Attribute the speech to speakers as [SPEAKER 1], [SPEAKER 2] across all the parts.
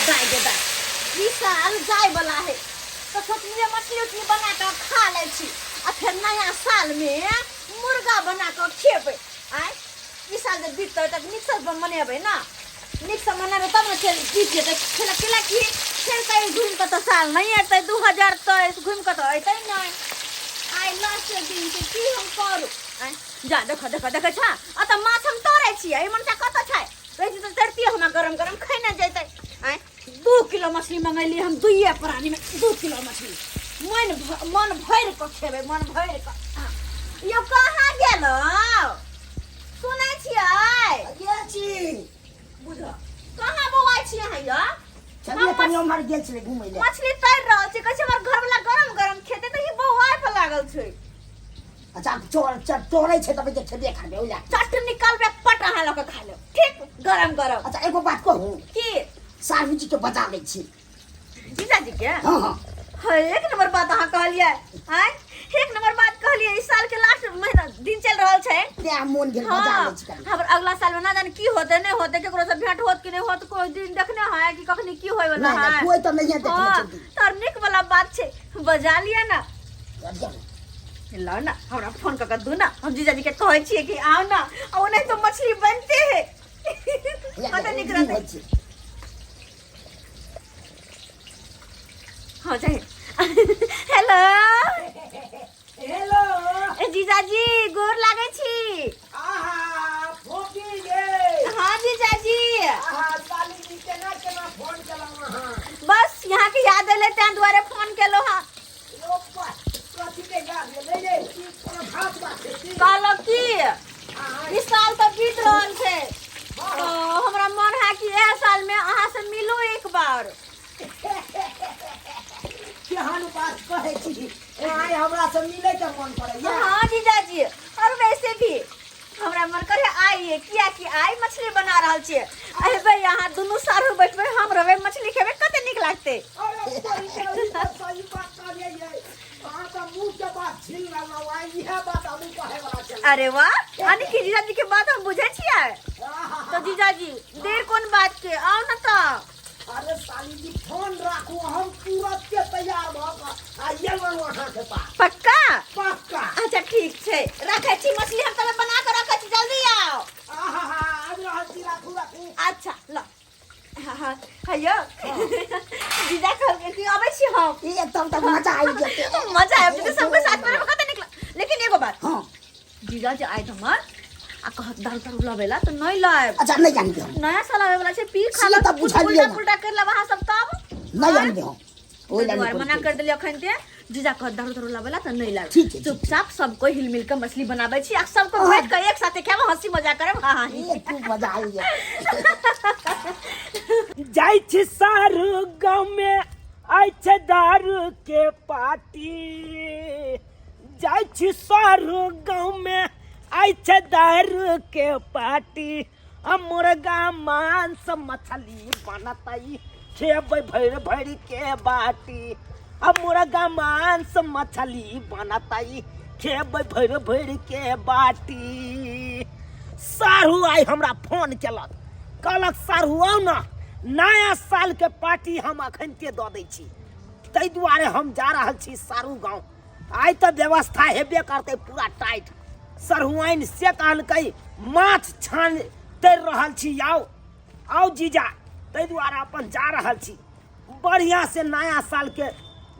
[SPEAKER 1] दाय गे दाय, ई साल जाय वाला है तऽ सोचलियै मछली उछली बना कऽ खा लै छी आ फेर नया साल में मुर्गा बना कऽ खेबै। आँय, ई साल जे बीततै तऽ नीकसँ मनेबै ने, नीकसँ मनेबै तब ने फेर बीत जेतै। फेर केला की फेर कहीं घुमि कऽ तऽ साल नहि एतै, 2023 घुमि कऽ तऽ एतै नहि। आइ लास्ट दिन छै, की हम करू? आँय, जा देख देख देखै छह, अतऽ माछ हम तोड़ै छियै, ई मनसा कतऽ छै? रहै छै तऽ तड़तियै, हमरा गरम गरम खैने जैतै। आँय, 2 किलो मछली मंगेलियै हम दुइये प्राणीमे, 2 किलो मछली मन भरि कऽ खेबै, मन भरि कऽ। हाँ। यौ, कहाँ गेलौ? सुनै छियै?
[SPEAKER 2] गेल छी।
[SPEAKER 1] बुझ, कहाँ बौआइ छी अहाँ यौ?
[SPEAKER 2] चलिए, कनि उम्हर गेल छलै घुमै लए।
[SPEAKER 1] मछली तैर रहल छै, कहै छै हमर घरवला गरम गरम खेतै, तऽ ई बौआइ पर लागल छै।
[SPEAKER 2] अच्छा, चोर चोरै छै तब जे खेबे करबै ओहि लए।
[SPEAKER 1] चट निकालबै, पट अहाँ लऽ कऽ खा लेब, ठीक, गरम गरम।
[SPEAKER 2] अच्छा, एगो बात कहू?
[SPEAKER 1] की?
[SPEAKER 2] साहू जी के बजा लै छी।
[SPEAKER 1] जीजाजी के?
[SPEAKER 2] हाँ हाँ।
[SPEAKER 1] हाँ, एक नंबर बात अहाँ कहलियै। आँय, एक नंबर बात कहलियै। इस साल के लास्ट महीना दिन चल रहल छै।
[SPEAKER 2] तें मोन भेल बजा लै छी कनि।
[SPEAKER 1] हमर अगला साल में ना जाने की होते नहीं होते, केकरो से भेंट होत कि नहीं होत, कोई दिन देखने है कि कखनी की होय वाला
[SPEAKER 2] नहीं नहीं
[SPEAKER 1] है।
[SPEAKER 2] कोई तऽ नहिए देखने छै दिन।
[SPEAKER 1] तोर नीक वाला बात छै, बजा लिअ ना।
[SPEAKER 2] बजिया ने।
[SPEAKER 1] लाओ ना, हमरा फोन कऽ के दू ना, हम जीजाजी के कहै छियै कि आओ ना, आ ओनाहि तो मछली बनते है।
[SPEAKER 2] या,
[SPEAKER 1] कते नीक
[SPEAKER 2] ई
[SPEAKER 1] रहतै।
[SPEAKER 2] होइ छै।
[SPEAKER 1] हाँ, जाए। हेलो।
[SPEAKER 3] हेलो।
[SPEAKER 1] ए जीजाजी, गोर लागै छी।
[SPEAKER 3] आहा, फोकी गे।
[SPEAKER 1] हाँ जीजाजी।
[SPEAKER 3] आहा, साली जी, केना केना फोन केलहुँ अहाँ?
[SPEAKER 1] बस यहाँ के याद एलै तें दुआरे फोन केलहुँ। हाँ।
[SPEAKER 3] यो कथी के याद एलै रे? की कोनो खास बात छै की?
[SPEAKER 1] कहलहुँ कि
[SPEAKER 3] आहा,
[SPEAKER 1] ई साल तऽ बीत रहल छै, तो हमरा मन है कि इएह साल में अहाँ से मिलू एक बार।
[SPEAKER 3] केहन बात कहै छी? आइ हमरा से मिलै के मन करैया?
[SPEAKER 1] हाँ जीजाजी, और वैसे भी हमरा मन करे आइए, किया कि आइ मछली बना रहल छियै, अयबै अहाँ दुनू सारू बैठबै, हम रहबै, मछली खेबै, कते नीक लागतै।
[SPEAKER 3] अरे पहिले ई तऽ सही बात कहलियै यै। अहाँ तऽ मुँह के बात छीन लेलहुँ, आइ इएह बात हमहूँ कहै वला छलहुँ।
[SPEAKER 1] अरे वाह, यानी कि जीजाजी के बात हम बुझै छियै।
[SPEAKER 3] आहा,
[SPEAKER 1] तो जीजाजी, देर कोन बात के, आउ न तऽ।
[SPEAKER 3] अरे साली जी, फोन राखू, हम तुरंत के तैयार भऽ कऽ आइए गेलहुँ अहाँके पास।
[SPEAKER 1] पक्का?
[SPEAKER 3] पक्का।
[SPEAKER 1] अच्छा, ठीक छै, रखै छी। मछली हम तबे बना कऽ रखै छी, जल्दी आउ।
[SPEAKER 3] आहा, आबि रहल छी, राखू राखू।
[SPEAKER 1] अच्छा, ल। हाँ हाँ, हैयो जीजा, कहलकै कि अबै छी हम।
[SPEAKER 2] ई एकदम तऽ मजा आबि जेतै।
[SPEAKER 1] मजा आबि जेतै सबके साथ में, कते नीक लेकिन एगो बात।
[SPEAKER 2] हाँ।
[SPEAKER 1] जीजा जे आयत हमर आ कहत दारू तारू लबेला तऽ नहि लायब।
[SPEAKER 2] अच्छा, नहि जानबे हम।
[SPEAKER 1] नया साल आबै वाला छै, पी खा
[SPEAKER 2] से तऽ
[SPEAKER 1] कुछ
[SPEAKER 2] बुझलियै
[SPEAKER 1] उल्टा
[SPEAKER 2] ना।
[SPEAKER 1] पुल्टा कर लेब अहाँ सब तब।
[SPEAKER 2] नहि जानबे हम, ओहि
[SPEAKER 1] ताहि
[SPEAKER 2] लए
[SPEAKER 1] दुआरे
[SPEAKER 2] नहि
[SPEAKER 1] मना
[SPEAKER 2] कोनो
[SPEAKER 1] कर देलियै। अखन ते जीजा कहत दारू तारू लाबेला तऽ नहि लायब।
[SPEAKER 2] ठीक छै, ठीक।
[SPEAKER 1] चुपचाप सब कोई हिल मिल के मछली बनाबै छी आ सबको बैठ के एक साथे खायब, हंसी मजाक करब। हाँ हाँ।
[SPEAKER 2] ई खूब मजा आबि गेल।
[SPEAKER 3] जाइ छी सारू गाँव में, आइ छै दारू के पार्टी। जाइ छी सारू गाँव में, आइ छै दारू के पार्टी, आ मुर्गा मांस मछली बनतै, खेबै भरि भरि के बाटी। आ मुर्गा मांस मछली बनतै, खेबै भरि भरि के बाटी। सारू आइ हमरा फोन केलक, कहलक सारू आउ ने, नया साल के पार्टी हम अखनते दऽ दै छी। ताहि दुआरे हम जा रहल छी सारू गाँव। आइ तऽ व्यवस्था हेबे करतै पूरा टाइट। सरहुआइन से कहलकै माछ छान तैर रहल छी, आउ आउ जीजा। ताहि दुआरे अपन जा रहल छी। बढ़िआँ से नया साल के,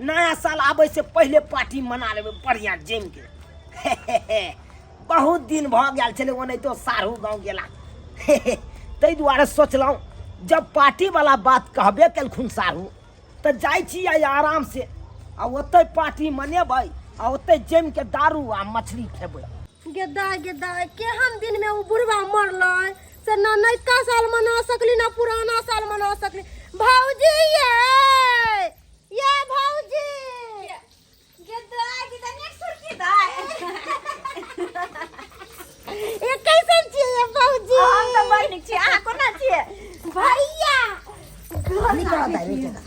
[SPEAKER 3] नया साल आबै से पहिले पार्टी मना लेबै बढ़िआँ जमि के। बहुत दिन भऽ गेल छलै ओनाहितो साढ़ू गाँव गेला, ताहि दुआरे सोचलहुँ जब पार्टीवला बात कहबे केलखुन साढ़ू तऽ जाइ छी आइ आराम से आ ओतहि पार्टी मनेबै आ ओतहि जमि के दारू आ मछली खेबै।
[SPEAKER 4] गेदा गेदा, केहन दिन में ओ बुढ़वा मरलै से ना नयका साल मना सकली, ना पुराना साल मना सकली। भौजी, ये ये भौजी।
[SPEAKER 1] गेदा गेदा, नेक सुरकी दाय।
[SPEAKER 4] ये कैसन छियै ये भौजी?
[SPEAKER 1] हम तऽ बड़ नीक छी, अहाँ कोना छियै?
[SPEAKER 4] भैया।
[SPEAKER 2] नीक रहतै बेटा।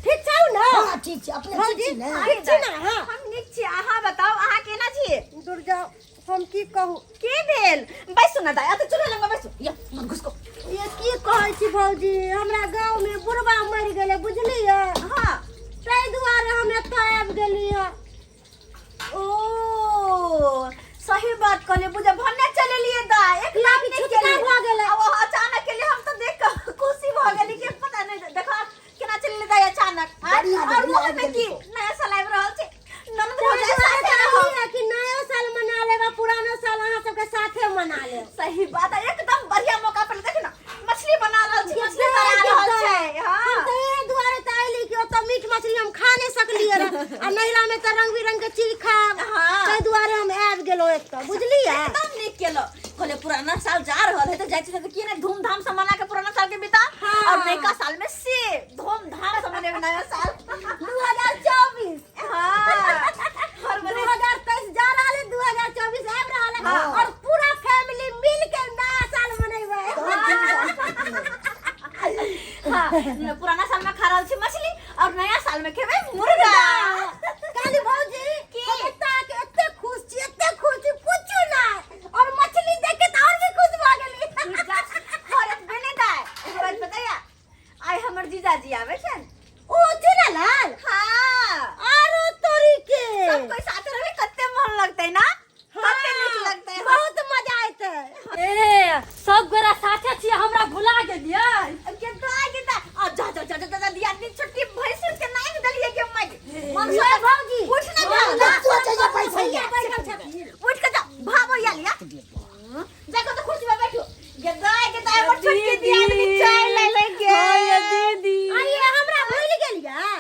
[SPEAKER 4] ठीक छौ ने?
[SPEAKER 2] हाँ, ठीक छै। अपने ठीक छी ने?
[SPEAKER 4] ठीक छी ने? हाँ।
[SPEAKER 1] हम नीक छी, अहाँ बताउ, अहाँ केना छी?
[SPEAKER 4] दूर जाओ, हम की कहू।
[SPEAKER 1] की भेल? बैसू ने दाय, अतऽ चूल्हा लग बैसू। या मन घुसको।
[SPEAKER 4] ये की कहै छी भौजी, हमरा गाँव में बुढ़वा आबि गेली हँ।
[SPEAKER 1] ओ सही बात कहलिए, बुझा भन्ने चलेलिए दा एक लाख
[SPEAKER 4] कि
[SPEAKER 1] नहीं
[SPEAKER 4] छुटका
[SPEAKER 1] केलिए।
[SPEAKER 4] भऽ गेलै।
[SPEAKER 1] आ वो अचानक के लिए हम तो देख के खुशी भऽ गेली कि पता नहीं देखा केना चलेलिए दाई अचानक। आय,
[SPEAKER 2] बढ़िया
[SPEAKER 1] और
[SPEAKER 2] बढ़िया
[SPEAKER 1] मुँह में की
[SPEAKER 2] गेली।
[SPEAKER 1] नया साल आबि रहल छै, ननद
[SPEAKER 4] ताहि
[SPEAKER 1] भौजाई
[SPEAKER 4] दुआरे
[SPEAKER 1] साथे
[SPEAKER 4] तऽ
[SPEAKER 1] रहब।
[SPEAKER 4] अलियै कि नयो साल मना लेब आ पुरानो साल अहाँ सबके साथे मना लेब।
[SPEAKER 1] सही बात है, एकदम बढ़िया मौका पर देख ना मछली बना रहल छी, मछली बना रहल छै।
[SPEAKER 4] हम
[SPEAKER 1] हां
[SPEAKER 4] तऽ एहि दुआरे तऽ अयली कि ओतऽ मीट मछली हम खा नहि सकलियै रह आ नैहरा में तऽ रंग बिरंग के चीज खायब।
[SPEAKER 1] हाँ।
[SPEAKER 4] ताहि दुआरे हम आबि गेलहुँ एतऽ, बुझलियै?
[SPEAKER 1] एकदम नीक केलो। कहले पुराना साल जा रहल है तो जाइ छी तऽ की ने धूमधाम से मना के पुराना साल के बिता।
[SPEAKER 4] हाँ।
[SPEAKER 1] और नयका साल में से धूमधाम से मनेबे नया साल
[SPEAKER 4] 2024।
[SPEAKER 1] हाँ। और मने
[SPEAKER 4] 2023 जा रहल है, 2024 आबि रहल है।
[SPEAKER 1] हाँ।
[SPEAKER 4] और पूरा फैमिली मिल के नया साल मनेबै।
[SPEAKER 1] हाँ, पुराना साल में खा रहल छी मछली और नया साल में खेबै मुर्गा।
[SPEAKER 4] काली भौजी, हम एतऽ आके एते खुश छी, एते खुश छी पूछू ना, और मछली देख के तऽ और भी खुश भऽ गेली।
[SPEAKER 1] और एक बेने दाय, एक बात बताया, आइ हमर जीजाजी आबै छन।
[SPEAKER 4] ओ चुनालाल?
[SPEAKER 1] हाँ।
[SPEAKER 4] आरो तोरी के
[SPEAKER 1] सब कोई साथ रहबै कते मन लगतै ना, कते नीक लगतै।
[SPEAKER 4] बहुत मजा एतै।
[SPEAKER 5] ए सब गोरा साथे छियै, हमरा भुला गेलियै।
[SPEAKER 1] केता केता आ जा जा जा जा जा दिया दिन छुट्टी भैंसुर के नाक देलियै के माय मन
[SPEAKER 4] ये
[SPEAKER 1] से
[SPEAKER 4] भौजी,
[SPEAKER 1] उठ ना जा।
[SPEAKER 2] तू चल जा पैसा
[SPEAKER 4] भैया बैठल छथिन।
[SPEAKER 1] उठ के जा भागो या लिया जाके तो कुर्सी पे बैठो। गेदा गेदा हमर छोटकी दिया दिन चाय ले ले के।
[SPEAKER 5] हाँ ये दीदी।
[SPEAKER 4] आइए हमरा भूल गेलियै।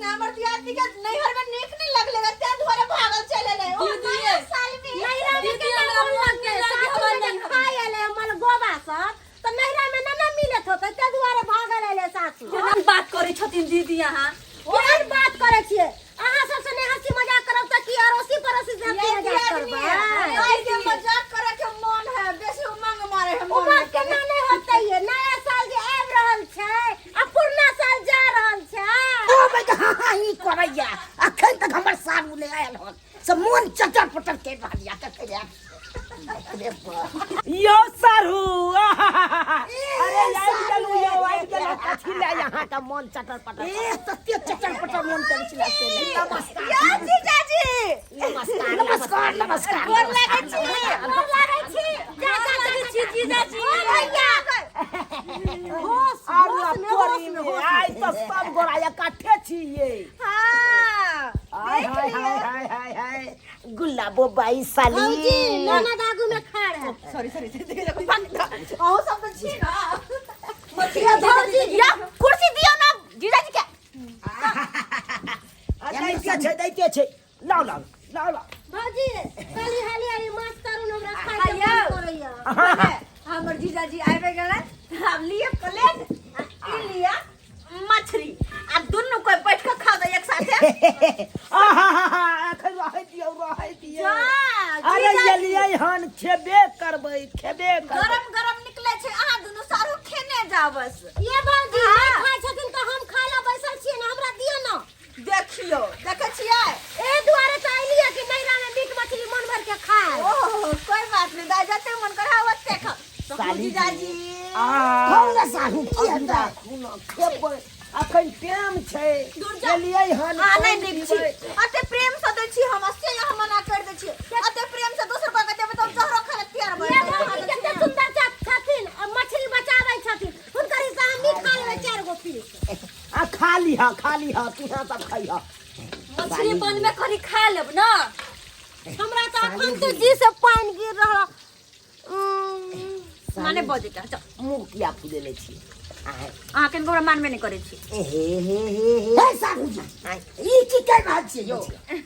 [SPEAKER 1] हमर दियादनी के नैहर में नीक नहीं लगले ते दुआरे भागल चले ले। ओ
[SPEAKER 5] दीदी,
[SPEAKER 1] नया साल में
[SPEAKER 4] नैहरा में
[SPEAKER 5] दीदी,
[SPEAKER 4] केना
[SPEAKER 5] हमरा
[SPEAKER 4] मोन
[SPEAKER 5] मोन
[SPEAKER 4] लगतै?
[SPEAKER 5] नहि लागे,
[SPEAKER 4] सासुर
[SPEAKER 5] हमर
[SPEAKER 4] में जे
[SPEAKER 5] नैहर।
[SPEAKER 4] खाय एलै मलगोबा सब तऽ नैहरा में ना ना मिलत होतै, ताहि दुआरे भागल एलै सासुर।
[SPEAKER 5] केहन बात करै छथिन दीदी अहाँ?
[SPEAKER 4] केहन बात करै छियै? अहाँ सबसँ नहि हँसी मजाक करब तऽ की अड़ोसी पड़ोसी से हँसी
[SPEAKER 1] ये
[SPEAKER 4] मजाक
[SPEAKER 1] दियादनी,
[SPEAKER 4] करबै?
[SPEAKER 1] आइ के मजाक करे के मन है, बेसी उमंग मारे है मन
[SPEAKER 4] उमंग
[SPEAKER 1] में।
[SPEAKER 4] केना नहि होतै ये? नया साल जे आबि रहल छै आ पुरना साल जा रहल छै।
[SPEAKER 2] ओ भाई हाँ हाँ ई करैया अखन तक हमर सारू नहि आयल हन से मोन चटर पटर कर रहल या कते आयब। अरे बाप।
[SPEAKER 3] यो सारू, अरे आबि गेलहुँ यौ, आबि गेलहुँ। कथी लए अहाँके मन चटर पटर?
[SPEAKER 2] ए तते चटर पटर मन करै छलै से नहि। नमस्कार
[SPEAKER 1] या जीजाजी,
[SPEAKER 2] नमस्कार नमस्कार नमस्कार।
[SPEAKER 1] गोर लागै छी,
[SPEAKER 4] गोर लागै छी।
[SPEAKER 5] जा जा जा छी जीजाजी।
[SPEAKER 4] ओ भैया, होश
[SPEAKER 3] आरू
[SPEAKER 4] होश में, होश
[SPEAKER 3] तोरी
[SPEAKER 4] में,
[SPEAKER 3] में
[SPEAKER 4] होश
[SPEAKER 3] आइ तऽ सब गोरा इकट्ठे छियै।
[SPEAKER 1] हाँ
[SPEAKER 3] हाय
[SPEAKER 1] देख
[SPEAKER 3] हाय
[SPEAKER 1] लियौ।
[SPEAKER 3] हाय हाय हाय हाय गुलाबो बाई साली।
[SPEAKER 4] भौजी ननद आगू में खाड़ है।
[SPEAKER 1] सॉरी सॉरी, अहूँ सब तऽ छी ना।
[SPEAKER 4] ये भौजी,
[SPEAKER 1] या कुर्सी दियौ ना जीजाजी के।
[SPEAKER 3] आ, दैते छै दैते छै, लाउ लाउ लाउ लाउ।
[SPEAKER 4] भौजी काली हाली हाली माछ तरुण हमरा खाय के
[SPEAKER 1] आइयौ।
[SPEAKER 4] मन करैया।
[SPEAKER 1] हमर जीजाजी आबि गेलै, आब लिअ प्लेट आ ई लिअ मछली आ दुनू कोई बैठ के खा दे एक साथे।
[SPEAKER 3] आहाहाहा, एखन रहै दियौ रहै दियौ।
[SPEAKER 1] जा
[SPEAKER 3] अरे
[SPEAKER 1] जीजाजी,
[SPEAKER 3] एलियै हन, खेबे करबै खेबे करबै।
[SPEAKER 1] गरम गरम निकले छै, अहाँ दुनू सारू खेने जाओ बस।
[SPEAKER 4] ये भौजी
[SPEAKER 1] हाँ।
[SPEAKER 4] नहि खाय छथिन तऽ हम खाय ला बैसल छियै ने, हमरा दिअ ना।
[SPEAKER 1] देखियौ देखै छियै,
[SPEAKER 4] एहि दुआरे तऽ अयलियै कि नैहरा में मीट मछली मन भर के खाय।
[SPEAKER 1] ओहो कोई बात नहीं दाई, जते मन करे ओते खाओ। तखन
[SPEAKER 3] साली
[SPEAKER 1] जीजाजी
[SPEAKER 3] आ
[SPEAKER 2] खाउ ने साहू की
[SPEAKER 3] अखन
[SPEAKER 2] हेतै?
[SPEAKER 3] राखू ने, खेबै अखन टाइम छै।
[SPEAKER 1] दूर जा।
[SPEAKER 3] एलियै हन
[SPEAKER 1] हाँ नहीं
[SPEAKER 3] पानि
[SPEAKER 1] नीक छी,
[SPEAKER 3] पीबै।
[SPEAKER 1] अते प्रेम से दै छी हम, से अहाँ मना कर दै छी। अते प्रेम से दोसर कोई के देबै तऽ हम जहरो खाय ला तैयार भऽ
[SPEAKER 4] ये
[SPEAKER 1] जेबै।
[SPEAKER 4] भौजी कते सुंदर छथिन आ मछली बचाबै छथिन, हुनकर हिस्सा हम मीट खा लेबै 4 गो पीस।
[SPEAKER 3] आ खा लिह खा लिह, तू सब खैह।
[SPEAKER 5] मछली बनमे कनि खा लेब ना।
[SPEAKER 4] हमरा तऽ अखन तऽ जी से पानि गिर रहल।
[SPEAKER 1] माने बजे के चल।
[SPEAKER 3] मुँह किया फुलेले छी? आँय?
[SPEAKER 1] अहाँ के हमरा मानबे नहि करै छी।
[SPEAKER 3] ए हे हे हे हे।
[SPEAKER 2] हे साधु जी, ई की कहि रहल छियै यौ?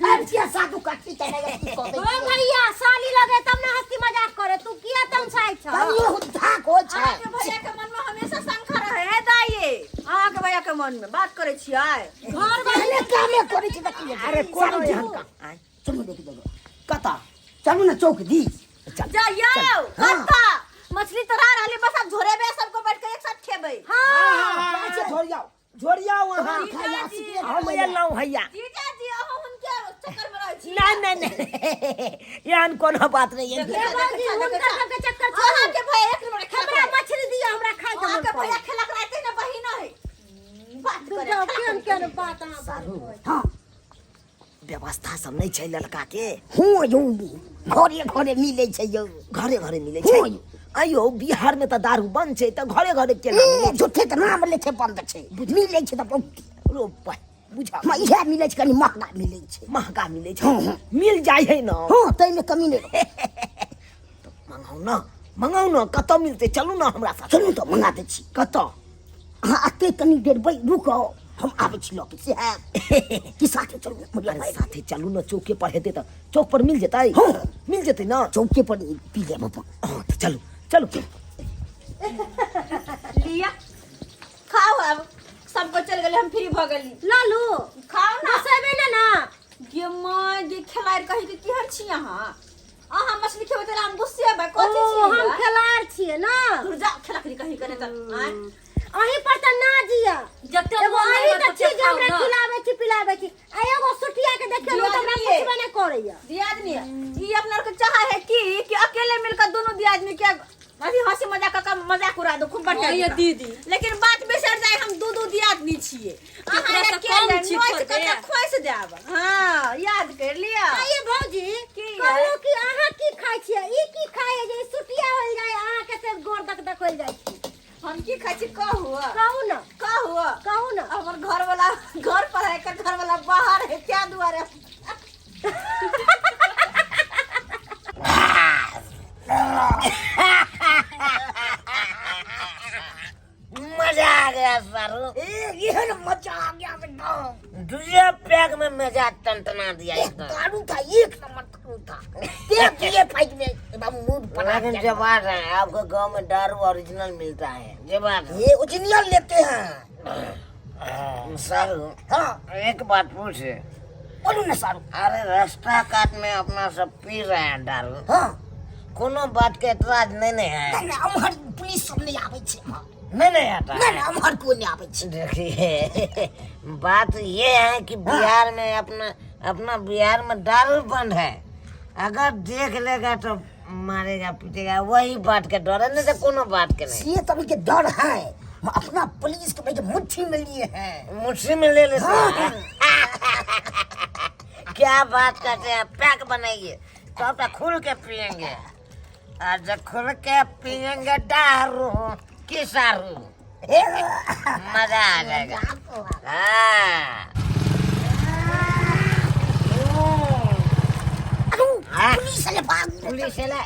[SPEAKER 2] आब किया साधु कथी कहै की
[SPEAKER 4] ओ
[SPEAKER 2] कहै?
[SPEAKER 4] भैया साली लगे तब ना हंसी मजाक करे, तू किया तमसाइ छ?
[SPEAKER 2] कनियो हुद्धाक होइ छै।
[SPEAKER 1] अहाँके भैया के मन में हमेशा शंका रहे है दाइये, अहाँके भैया के मन में बात करै छियै।
[SPEAKER 4] घर वाली
[SPEAKER 2] एहने कामे करै छै तऽ की हेतै?
[SPEAKER 3] अरे कोनो
[SPEAKER 2] साधु जी,
[SPEAKER 3] एहन काम।
[SPEAKER 2] आँय, चलू देखि देबै।
[SPEAKER 3] कतऽ?
[SPEAKER 2] चलू ने चौक दिस।
[SPEAKER 3] चल।
[SPEAKER 1] जाइयौ
[SPEAKER 2] हाँ।
[SPEAKER 1] कतऽ? मछली तोरा रहली बस, आब झोरेबे सबको बैठ के एक साथ खेबै।
[SPEAKER 4] हाँ।
[SPEAKER 3] अच्छा झोरियाओ झोरियाओ अहाँ।
[SPEAKER 2] खाइया,
[SPEAKER 3] हम एलहुँ हैया।
[SPEAKER 1] जीजाजी अहाँ हुनके चक्कर में रहै छी।
[SPEAKER 3] नहि नहि नहि, एहन कोनो बात नहि है।
[SPEAKER 4] ये भौजी हुनकर सबके चक्कर छोड़ू।
[SPEAKER 1] अहाँके भैया एक नंबर खेला
[SPEAKER 4] हमरा मछली दिअ, हमरा खाय के मन
[SPEAKER 1] अहाँके
[SPEAKER 4] करे।
[SPEAKER 1] भैया खेलक रहते ने बहिन है बात
[SPEAKER 4] दूर
[SPEAKER 1] करे।
[SPEAKER 4] जाओ, केहन केहन बात अहाँ
[SPEAKER 2] साधु
[SPEAKER 4] बजबै।
[SPEAKER 2] हाँ
[SPEAKER 3] व्यवस्था सब नहि छै लड़का के।
[SPEAKER 2] हूँ यौ, घरे घरे मिलै छै यौ।
[SPEAKER 3] घरे घरे मिलै छै?
[SPEAKER 2] हँ यौ।
[SPEAKER 3] आइयो बिहार में तऽ दारू बंद छै, तऽ घरे घरे केना मिलै छै?
[SPEAKER 2] झूठे तऽ नाम लै छै बंद छै, मिलै छै तऽ बहुत।
[SPEAKER 3] रो पाइ बुझा
[SPEAKER 2] हँ, इएह मिलै छै, कनि महगा मिलै छै।
[SPEAKER 3] महगा मिलै छै?
[SPEAKER 2] हँ, हँ।
[SPEAKER 3] मिल जाइ है न?
[SPEAKER 2] हँ, ताहिमे कमी नहि।
[SPEAKER 3] मंगाउ न, मंगाउ न, कतऽ मिलतै? चलू न हमरा साथ।
[SPEAKER 2] चलू तऽ मंगा दै छी।
[SPEAKER 3] कतऽ?
[SPEAKER 2] अहाँ एते कनि देर बै रुकू, हम आबै छी लऽ के। से है कि साथे चलू?
[SPEAKER 3] अरे साथे चलू न, चौके पर हेतै तऽ चौक पर मिल जेतै।
[SPEAKER 2] हँ।
[SPEAKER 3] मिल जेतै न?
[SPEAKER 2] चौके पर पी लेब अपन।
[SPEAKER 3] हँ तऽ चलू चलू।
[SPEAKER 1] लिअ, खाओ। आब सबको चल गेलै, हम फ्री भऽ गेली।
[SPEAKER 4] लालू।
[SPEAKER 1] खाओ ना।
[SPEAKER 4] बसेबे ने ना।
[SPEAKER 1] गे माय गे, खेलाड़ कही के केहन छी अहाँ? अहाँ मछली खेबै तऽ हम गुस्सेबै। कथी
[SPEAKER 4] ओ
[SPEAKER 1] छी?
[SPEAKER 4] हम खेलाड़ छियै ना।
[SPEAKER 1] दूर जा, खेला कही कने तऽ आँय।
[SPEAKER 4] अहीं पर तऽ ना जिया।
[SPEAKER 5] जते
[SPEAKER 4] एगो
[SPEAKER 5] मोन
[SPEAKER 4] अहीं
[SPEAKER 5] लागत
[SPEAKER 4] तऽ
[SPEAKER 5] ओते
[SPEAKER 4] छी जे
[SPEAKER 5] खाउ
[SPEAKER 4] हमरा
[SPEAKER 5] ना।
[SPEAKER 4] खिलाबै छी पिलाबै छी, आ एगो सुटिया के देखियौ ने, ओ तऽ हमरा
[SPEAKER 1] दियादनी।
[SPEAKER 4] पुछबे नहि करैया।
[SPEAKER 1] दियादनी, ई अपना आरके चाहे है कि अकेले मिलकर दोनों दियादनी के अथी हंसी मजाक कऽ के मजाक उड़ा दो खूब बढ़िया
[SPEAKER 5] हाँ ये
[SPEAKER 1] जकाँ।
[SPEAKER 5] दीदी।
[SPEAKER 1] लेकिन बात बिसरि जाय, हम दू दू दियादनी छियै। अहाँ
[SPEAKER 5] केकरा से
[SPEAKER 1] अकेले
[SPEAKER 5] कम छी
[SPEAKER 1] नोचि कऽ
[SPEAKER 5] थोड़े।
[SPEAKER 1] तऽ खोसि देब। हाँ, याद कर लिअ।
[SPEAKER 4] आइए भौजी।
[SPEAKER 1] की यै?
[SPEAKER 4] कहलहुँ कि अहाँ की खाइ छियै, ई की खाइ है जे ई सुटिया होल जाय, अहाँके से गोर दक दक होल जाइ छै?
[SPEAKER 1] हम की खाइ छी कहू?
[SPEAKER 4] कहू ने।
[SPEAKER 1] कहू।
[SPEAKER 4] कहू ने।
[SPEAKER 1] हमर घर वाला घर पर है, एकर घर वाला बाहर है, क्या दुआरे।
[SPEAKER 6] मजा आ गया सारू।
[SPEAKER 2] ए, एहन मजा आ गया एकदम।
[SPEAKER 6] दूसरे पैग में मजा टनटना दिया एकदम।
[SPEAKER 2] दारू था, एक नंबर दारू था। देख लिए फाइट में एकदम मूड बना
[SPEAKER 6] लेकिन
[SPEAKER 2] दिया।
[SPEAKER 6] जवाब है, आपके गांव में दारू ओरिजिनल मिलता है, जवाब है।
[SPEAKER 2] ये ओरिजिनल लेते हैं।
[SPEAKER 6] सारू।
[SPEAKER 2] हाँ।
[SPEAKER 6] एक बात पूछे?
[SPEAKER 2] बोलू ना सारू।
[SPEAKER 6] अरे रास्ता काट में अपना सब पी रहे हैं दारू।
[SPEAKER 2] हाँ।
[SPEAKER 6] कोनो बात के एतराज नहीं नहीं है?
[SPEAKER 2] नहीं, नहीं, अमहर पुलिस सब नहीं आबै छै एम्हर।
[SPEAKER 6] नहीं नहीं आता?
[SPEAKER 2] नहीं नहीं, अमहर कोई नहीं आबै छै।
[SPEAKER 6] देखिए, बात ये है कि बिहार में अपना अपना बिहार में दारू बंद है, अगर देख लेगा तो मारेगा पीटेगा, वही बात के डर है, नहीं तो कोनो बात के नहीं।
[SPEAKER 2] से तभी के डर है, हम अपना पुलिस के भाई मुट्ठी में लिए हैं।
[SPEAKER 6] मुट्ठी में ले लेते हैं? क्या बात करते हैं! पैक बनाइए तो तो खुल के पियेंगे। आज खुल के पियेंगे दारू की सारू, मजा आ जाएगा। हाँ। हाँ।
[SPEAKER 2] पुलिस वाले भाग।
[SPEAKER 6] पुलिस वाले?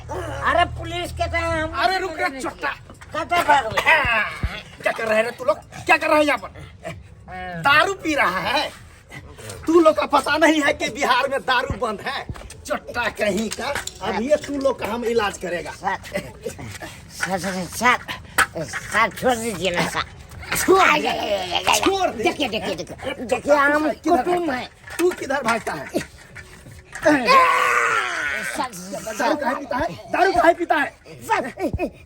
[SPEAKER 6] अरे पुलिस के तो हम
[SPEAKER 7] अरे रुक रे चोट्टा।
[SPEAKER 6] कते भाग?
[SPEAKER 7] क्या कर रहे हैं रे तू लोग? क्या कर रहा है यहाँ पर? दारू पी रहा है तू लोग का? पता नहीं है कि बिहार में दारू बंद है? चट्टा कहीं का, अब ये तू लोग का हम इलाज करेगा।
[SPEAKER 6] Sir sir sir sir sir, छोड़ दीजिए ना सर।
[SPEAKER 7] छोड़ दे।
[SPEAKER 2] देखिए देखिए देखिए देखिए, हम
[SPEAKER 7] किधर
[SPEAKER 2] कुटुम्ब है।
[SPEAKER 7] तू किधर भागता है? दारू काहे पीता है? दारू काहे पीता है?
[SPEAKER 2] सर,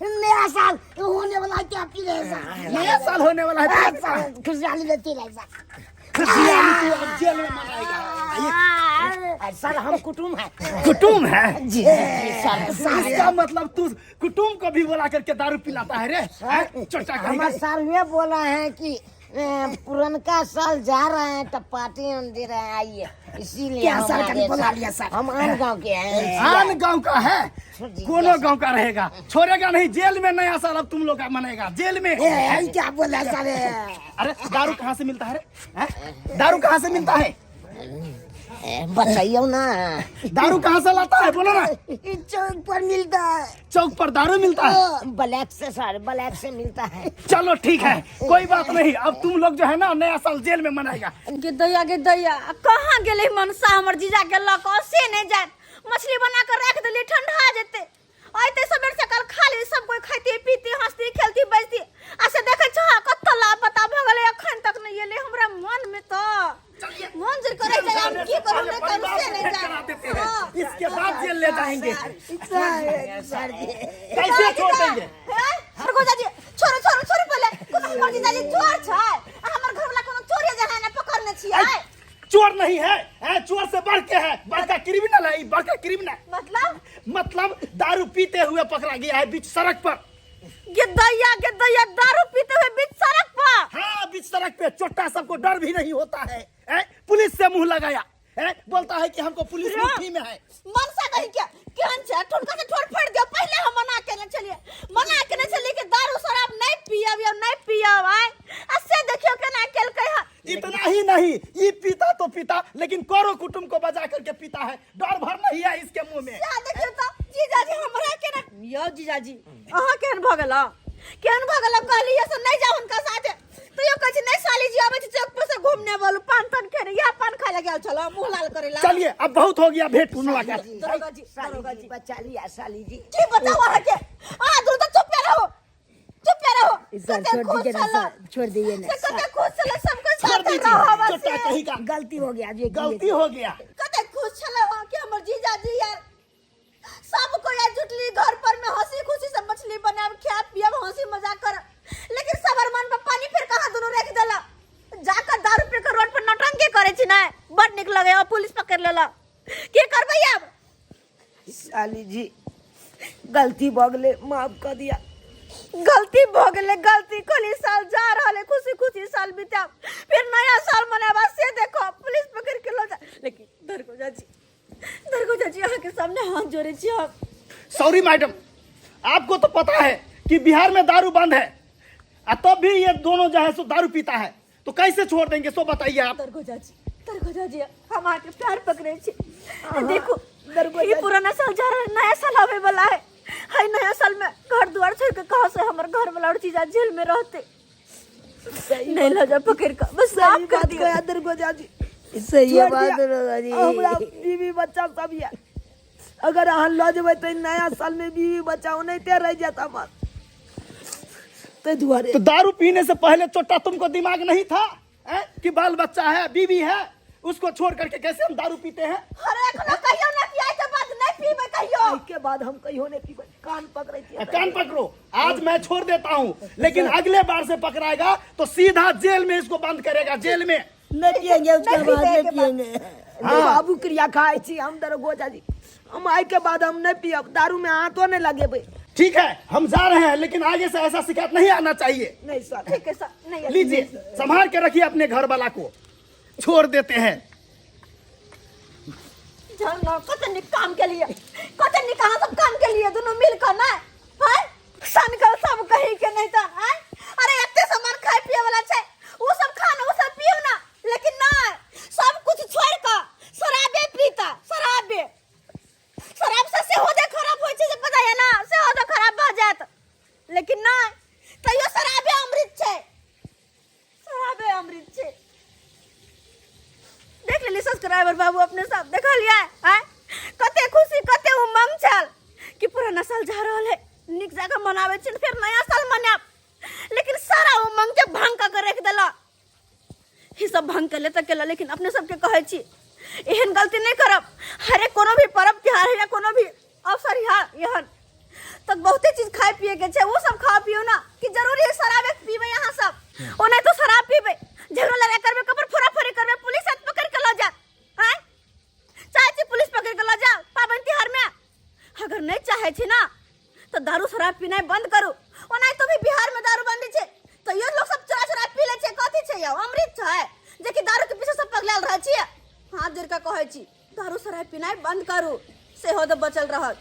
[SPEAKER 2] नया साल होने वाला है, क्या पी रहे हैं सर?
[SPEAKER 7] नया साल होने वाला है,
[SPEAKER 2] हाँ,
[SPEAKER 7] पीता है?
[SPEAKER 2] सर, खुशहाली में पी रहे हैं सर।
[SPEAKER 7] खुशियाली तू अब जेल में मनाएगा। आइए।
[SPEAKER 6] सर, हम कुटुम्ब है।
[SPEAKER 7] कुटुम्ब है?
[SPEAKER 6] जी जी सर।
[SPEAKER 7] इसका मतलब तू कुटुम्ब को भी बुला करके दारू पिलाता है रे, हैं? चट्टा कहीं
[SPEAKER 6] हमारे
[SPEAKER 7] का।
[SPEAKER 6] साल ये बोला है कि पुरनका साल जा रहे हैं तो पार्टी हम दे रहे हैं, आइए, इसीलिए
[SPEAKER 2] क्या
[SPEAKER 6] हम
[SPEAKER 2] सर,
[SPEAKER 6] आ
[SPEAKER 2] कभी
[SPEAKER 6] गए
[SPEAKER 2] बुला
[SPEAKER 6] सर।
[SPEAKER 2] लिया सर।
[SPEAKER 6] हम आन गांव के हैं।
[SPEAKER 7] आन गांव का है?
[SPEAKER 6] जी,
[SPEAKER 7] कोनो गांव का रहेगा, छोड़ेगा नहीं। जेल में नया साल अब तुम लोग का मनाएगा जेल में।
[SPEAKER 2] ए, क्या बोला सर?
[SPEAKER 7] अरे दारू कहाँ से मिलता है रे, हैं? दारू कहाँ से मिलता है?
[SPEAKER 6] बताइए ना।
[SPEAKER 7] दारू कहाँ से लाता है, बोलो ना।
[SPEAKER 2] चौक पर मिलता है।
[SPEAKER 7] चौक पर दारू मिलता है?
[SPEAKER 6] ब्लैक से सर, ब्लैक से मिलता है।
[SPEAKER 7] चलो ठीक है, कोई बात नहीं, अब तुम लोग जो है ना नया साल जेल में मनाएगा।
[SPEAKER 1] गे दैया, गे दैया, कहाँ गेलै मनसा हमर जीजा के लऽ कऽ से नहि जायत। मछली बना कऽ राखि देलियै, ठंडा जेतै। अयतै सबेर सकाल, खा ले सब कोइ, खाइते पीते हँसती खेलती बजती। आ से देखै छह कतऽ लापता भऽ गेलै, एखन तक नहि एलै। हमरा मन मे तऽ मन जे करै छै, हम की करू नहि करू से नहि
[SPEAKER 7] करा देते
[SPEAKER 1] जान।
[SPEAKER 7] हैं।
[SPEAKER 1] हाँ।
[SPEAKER 7] इसके बाद जेल ले जाएंगे।
[SPEAKER 2] सर जी।
[SPEAKER 7] कैसे छोड़ देंगे?
[SPEAKER 1] हैं? जीजाजी, छोड़ो छोड़ो छोड़ो पहिले। कोनो हमर जीजाजी चोर छै आ हमर घरवाला कोनो चोरे जे है ने पकड़ने छियै?
[SPEAKER 7] चोर नहीं है, है चोर से बढ़ के है, बड़का क्रिमिनल है ये, बड़का क्रिमिनल।
[SPEAKER 1] मतलब?
[SPEAKER 7] मतलब दारू पीते हुए पकड़ा गया है बीच सड़क पर।
[SPEAKER 1] गे दैया, गे दैया, दारू पीते हुए बीच सड़क पर?
[SPEAKER 7] हाँ, बीच सड़क पे। चोट्टा सबको डर भी नहीं होता है, हैं? पुलिस से मुंह लगाया। है? बोलता है कि हमको पुलिस मुट्ठी में है।
[SPEAKER 1] मनसा कहीं क्या केहन छै? ठुनका से ठोर फाड़ि दियौ। पहिले हम मना केने छलियै, मना केने छलियै कि दारू शराब नहीं पियब या नहीं पियब। आय आ से देखियौ केना केलकै हन।
[SPEAKER 7] इतना ही नहीं, ये पीता तो पीता, लेकिन करो कुटुंब को बजा करके पीता है। डर भर नहीं है इसके मुंह में।
[SPEAKER 1] जा देखियौ त जीजाजी हमरा केना। यौ जीजाजी, अहाँ केहन भऽ गेल, केहन भऽ गेल? कहलियै से नहीं जाउ हुनका साथे, तैयो कहै छै नहीं साली जी आबै छै चौक पर से घूमने बोलू पान तान खेने। इएह पान खाय लए गेल छलहुँ मुँह लाल करै ला।
[SPEAKER 7] चलिए अब बहुत हो गया भेंट मुलाकात।
[SPEAKER 1] दरोगा जी,
[SPEAKER 2] साली
[SPEAKER 1] दरोगा
[SPEAKER 2] जी
[SPEAKER 1] जी
[SPEAKER 2] बचा लिया साली जी।
[SPEAKER 1] की बताउ अहाँके? अहाँ दुनू तऽ चुपे रहू, चुपे रहू।
[SPEAKER 2] सर
[SPEAKER 1] कते
[SPEAKER 2] छोड़
[SPEAKER 1] खुश
[SPEAKER 2] दीजिए ना
[SPEAKER 1] छलहुँ।
[SPEAKER 2] सर, छोड़ दीजिए ना
[SPEAKER 1] से कते
[SPEAKER 2] सर।
[SPEAKER 1] खुश छलहुँ, सबके
[SPEAKER 7] छोड़
[SPEAKER 1] साथे
[SPEAKER 7] दीजिए
[SPEAKER 1] रहब
[SPEAKER 7] चोटा
[SPEAKER 1] से।
[SPEAKER 7] कहीं का
[SPEAKER 2] गलती हो गया जी,
[SPEAKER 7] गलती हो गया।
[SPEAKER 1] कते खुश छलहुँ कि हमर जीजाजी यार सब कोई आज जुटली घर पर में हंसी खुशी से मछली बनाब, खायब पियब, हंसी मजाक करब, लेकिन सबर मन पर पानी फेर कहाँ दुनू रख देला। जाकर दारू पी के रोड पर नौटंकी करे छी ना, बड़ निक लगे और पुलिस पकड़ लेला। की करबै आब?
[SPEAKER 3] साली जी गलती भऽ गेलै, माफ कऽ दिया।
[SPEAKER 1] गलती भऽ गेलै, गलती। खाली साल जा रहल है, खुशी खुशी साल बिताब, फिर नया साल मनाबा, से देखो पुलिस पकड़ के लो जा। लेकिन दरगोजा जी, दरगोजा जी, अहाँ के सामने हाथ जोड़े छी हम।
[SPEAKER 7] सॉरी मैडम, आपको तो पता है कि बिहार में दारू बंद है, आ तब भी ये दोनों जो है सो दारू पीता है, तो कैसे छोड़ देंगे सो बताइए आप।
[SPEAKER 1] दरगोजा जी, दरगोजा जी, हम अहाँ के प्यार पकड़े छी। देखो
[SPEAKER 3] दरगोजा
[SPEAKER 1] ई पुराना साल जा रहा है, नया साल आवे वाला है। हाय नया साल में घर द्वार छोड़ के कहाँ से हमर घर वाला और जीजा जेल में रहते। नहीं लो जा पकड़ के बस माफ कर
[SPEAKER 3] बात
[SPEAKER 1] दियो।
[SPEAKER 3] कहा दरगोजा जी,
[SPEAKER 6] सही
[SPEAKER 3] छोड़
[SPEAKER 6] बात
[SPEAKER 3] दिया।
[SPEAKER 6] दरोगा जी।
[SPEAKER 3] हमरा बीवी बच्चा सब ये, अगर अहाँ लऽ जेबै तऽ नया साल में बीवी बच्चा ओनाहिते रहि जायत हमर, ताहि दुआरे।
[SPEAKER 7] तो दारू पीने से पहले चोटा तुमको दिमाग नहीं था हैं? कि बाल बच्चा है, बीवी है, उसको छोड़ करके कैसे हम दारू पीते हैं?
[SPEAKER 1] अरे एखनो कहियो ना कि आइ के बाद नहीं पीबै कहियो।
[SPEAKER 3] एहि के बाद हम कहियो नहि पीबै, कान पकड़ै छियै।
[SPEAKER 7] कान पकड़ो, आज मैं छोड़ देता हूँ, लेकिन अगले बार से पकड़ाएगा तो सीधा जेल में इसको बंद करेगा, जेल में।
[SPEAKER 6] नहीं पियेंगे उसके
[SPEAKER 1] नहीं
[SPEAKER 6] बाद, नहीं
[SPEAKER 1] पीएंगे बाद।
[SPEAKER 6] पियेंगे।
[SPEAKER 7] हाँ।
[SPEAKER 3] बाबू क्रिया खाइ छी हम दरोगा जी, हम आइ के बाद हम नहि पियब, दारू में हाथो नहि लगेबै।
[SPEAKER 7] ठीक है, हम जा रहे हैं, लेकिन आगे से ऐसा शिकायत नहीं आना चाहिए।
[SPEAKER 3] नहीं सर।
[SPEAKER 1] ठीक है सर, नहीं।
[SPEAKER 7] लीजिए, संभाल के रखिए अपने घर वाला को, छोड़ देते हैं।
[SPEAKER 1] जानलो कते नीक काम के लिए, कते नीक अहाँ सब काम के लिए दुनू मिल कऽ नै हैं सनकल सब कही के नहीं त हैं। अरे एते सामान खाय पिए वाला छै, उ सब खा ना, उ सब पियो ना, लेकिन नै सब कुछ छोड़ कऽ शराबे पीता, शराबे। शराब से सेहो देह खराब होइ छै, जे पता है ना, सेहो देह खराब भऽ जायत, लेकिन नै तैयो शराबे अमृत छै, शराबे अमृत छै। देख लेली सब्सक्राइबर बाबू अपने सब देखलियै आँय कते खुशी कते उमंग छल कि पुराना साल जा रहल है, नीक जगह मनाबै छी, फेर नया साल मनायब, लेकिन सारा उमंग के भंग कऽ के राखि देलक। ई सब भंग केले तऽ केलक, लेकिन अपने सबके कहै छी एहन गलती नहि करब। हरे कोनो भी पर्व त्योहार है या कोनो भी अवसर है एहन तऽ बहुते चीज खाय पिए के छै, वो सब खाओ पियो ना, कि जरूरी है शराबे पीबै अहाँ सब? ओना तो शराब पीबै, झगड़ा लड़ाई करबै, कपर फोड़ा फोड़ी करबै, पुलिस हाथ पकड़ के लऽ जायत। आँय चाहै छी पुलिस पकड़ के लऽ जाओ पाबनि तिहार में? अगर नहीं चाहै छी ना तऽ दारू शराब पीनाइ बंद करू। ओना तो भी बिहार में दारू बंदी छै, तैयो लोग सब चोरा चोरा पी लै छै। कथी छै यौ, अमृत छै जेकि दारू के पीछे सब पगलायल रहै छियै? हाथ जोड़ के कहै छी दारू शराब पीनाइ बंद करू, सेहो तऽ बचल रहत।